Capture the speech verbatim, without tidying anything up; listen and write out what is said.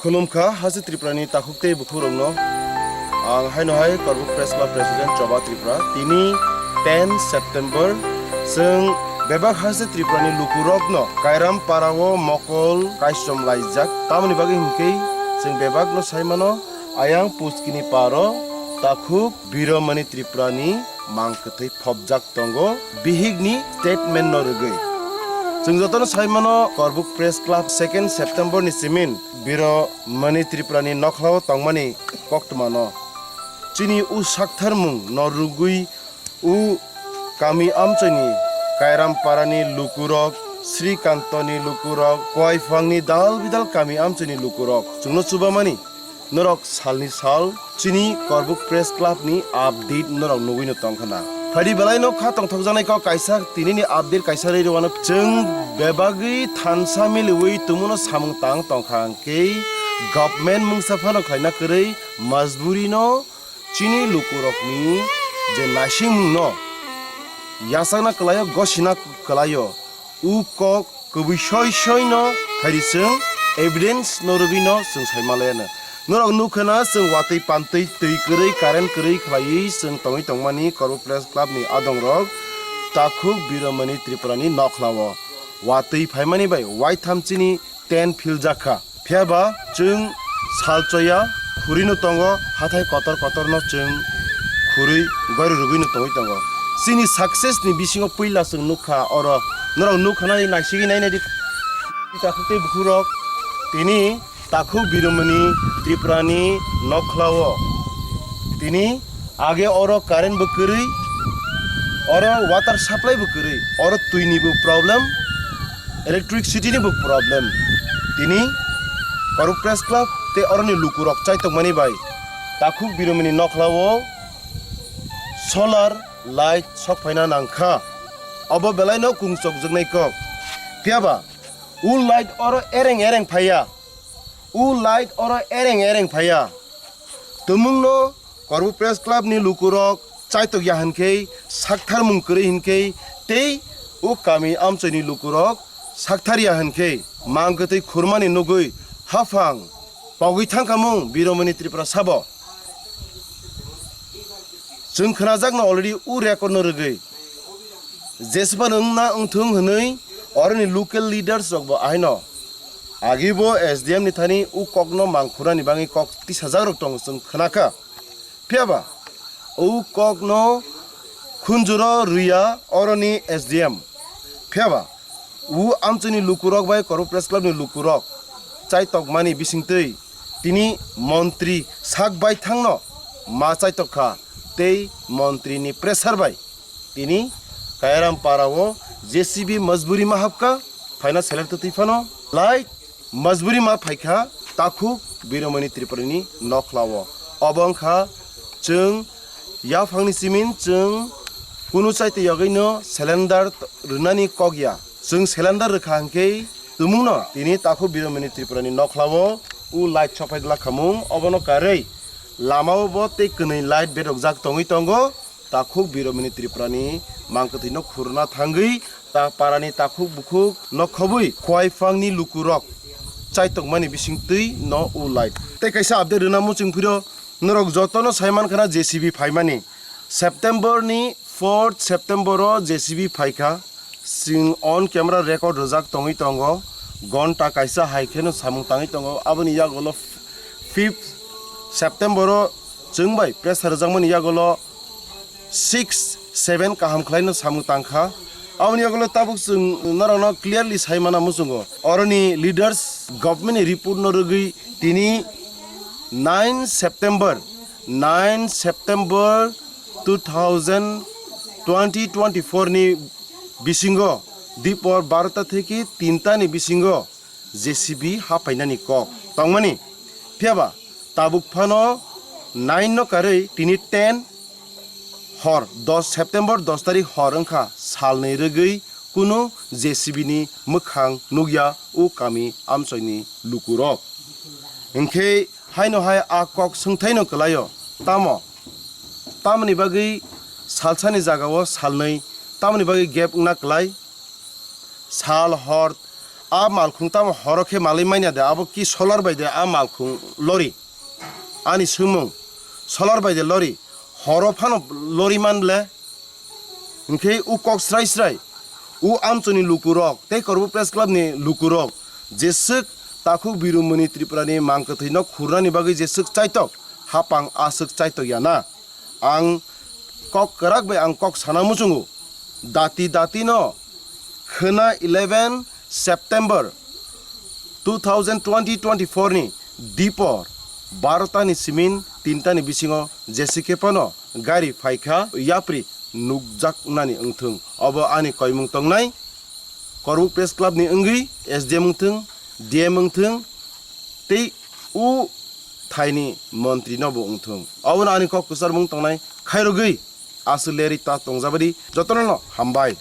Khulumkha haste Tripurani takhuk tei bukhukrokno. Ang haino hai Korbuk Press Club President Choba Tripura. Tini ten September, chwng bebak haste Tripurani lukurokno Kairam parao mokol kaisom laijak. Tamoni bagwi hinkhe chwng bebakno saimano, ayang puskini paro takhuk Biromani Tripurani mang kwthwi phobjak tongo bihikni statement no rwgwi. Chwng jotono saimano Korbuk Press Club second September ni simin Biromani Tripurani nokhlao tongmani koktwmano. Chini u saktharmung no rwgwi u kami amchoini Kairam parani lukurok, Srikantoni lukurok, Koiphangni dal bidal kami amchoini lukurok chwngno chubamani. Norok salni sal chini Korbuk Press Club ni update norok nugwi no tongkha na. Phaidi belai no kha tongthokjaknai kok kaisa tini ni update kaisa rwi rwano chwng bebagwi thansa miliwi tumuno samung tang tongkha hwnkhe government mungsa phano khlaina kwrwi majburi no chini lukurokni je naisingmung no yachakna kwlaio, gosina kwlaio. U kok kwbwi soi soi no phaidi chwng evidence no rwgwi no chwng sai malaya no. Norok nukha na chwng watwi pantwi twi kwrwi current kwrwi khlaiwi chwng tongwi tongmani Korbuk Press Club ni adongrok takhuk Biromani Tripurani nokhlao watwi phaimani bai waitham chini tent philjak kha. Phiya ba chwng salchoya khurwi no tongo, hathai kotor kotor no chwng khurwi goiro rwgwi no tongwi tongo. Chini success ni bisingo puila chwng nukha oro, norok nukha nai naisigwi nainai di takhuk tei bukhukrok tini takhuk Biromani Tripurani nokhlao tini age oro current bo kwrwi, oro water supply bo kwrwi, oro twi ni bo problem, electricity ni bo problem. Tini Korbuk Press Club tei oroni lukurok chaitokmani bai takhuk Biromani nokhlao solar light sok phaina nangkha. Obo belai no kungsokjaknai kok. Phiya ba u light oro ereng ereng phaiya. U light oro ereng ereng phaiya. Tumungno Korbuk Press Club ni lukurok chaitok ya hinkhe, saktharmung kwrwi hinkhe, tei o kami amchoini lukurok sakthar ya hinkhe, mang kwtwi khurmani nugwi haphang pogwi thangkhamung Biromani Tripura sabo. Chwng khwnajakno already o record no rwgwi. Jesphano wngna wngthung hwnwi oroni local leaders rokbo ahaino agibo S D M ni thani o kokno mangkhurani bagwi kok tisajakrok tongo chwng khwnakha. Phiya ba o kokno khunjuro rwya oroni S D M. Phiya ba o amchini lukurok bai Korbuk Press Club ni lukurok chaitokmani bisingtwi tini montri sak baithangno ma chaitok kha tei montri ni pressure bai tini Kayaram para o J C B majburi ma hapkha, phaina select twi phano lai majburi ma phaikha takhuk Biromani Tripurani nokhlao. Obo wngkha chwng yaphangni simin chwng kunu chaitwi yagwino cylinder rwnani kok ya. Chwng cylinder rwkha hinkhe tumungno tini takhuk Biromani Tripurani nokhlao o light sophai glak khamung, obono karwi lamao bo tei kwnwi light bedokjak tongwi tongo. Takhuk Biromani Tripurani mangkwthwino khurna thangwi ta parani takhuk bukhuk nokhobwi khwai phangni lukurok chaitokmani bisingtwi no o light. Tei kaisa update rwna muchung phiro norok jotono saimankha na J C B phaimani. September ni fourth September o J C B phaikha. Chwng on camera record rwjak tongwi tongo. Gonta kaisa hai kheno samung tangwi tongo. Aboni yagulo fifth September o chwng bai pressure rwjakmani yagulo six seven kaham khlaino samung tangkha. Aboni yagulo tabuk chwng norokno clearly sai mana muchungo. Oroni leaders government ni report no rwgwi tini nine September, nine September two thousand twenty twenty-four ni bisingo dipor barota theke tinta ni bisingo J C B hapainani kok tongmani. Phiya ba tabuk phano nine no karwi tini ten hor dos September dos tarik hor wngkha, salnwi rwgwi kunu J C B ni mwkhang nukya o kami amchoini lukurok. Hinkhe haino hai a kok swngthaino kwlaio, tamo? Tamoni bagwi salsani jagao salnwi, tamoni bagwi gap wngna kwlai? Sal hor A malkhung tamo horo khe malwi manya de, abo ki solar bai de a malkhung lori? Ani swngmung, solar bai de lori? Horo phano lori man le? Hinkhe u kok srai srai, u amchoni lukurok tei Korbuk Press Club ni lukurok jeswk takhuk Birumoni Tripura ni mangkwthwi no khurnani bagwi jeswk chaitok, hapang aswk chaitok ya na. Ang kok kwrak bai ang kok sana muchungo. Dati dati no khwna eleven September two thousand twenty twenty-four ni dipor barota ni simin tinta ni bisingo jesi khe phano gari phaikha yapri nukjaknani wngthung. Obo ani koimung tongnai Korbuk Press Club ni wngwi S D M wngthung, D M wngthung tei u thaini montri no bo wngthung. Obono ani kok kwchar mung tongnai khairogwi aswk leri ta tongjabadi jotono no hambai.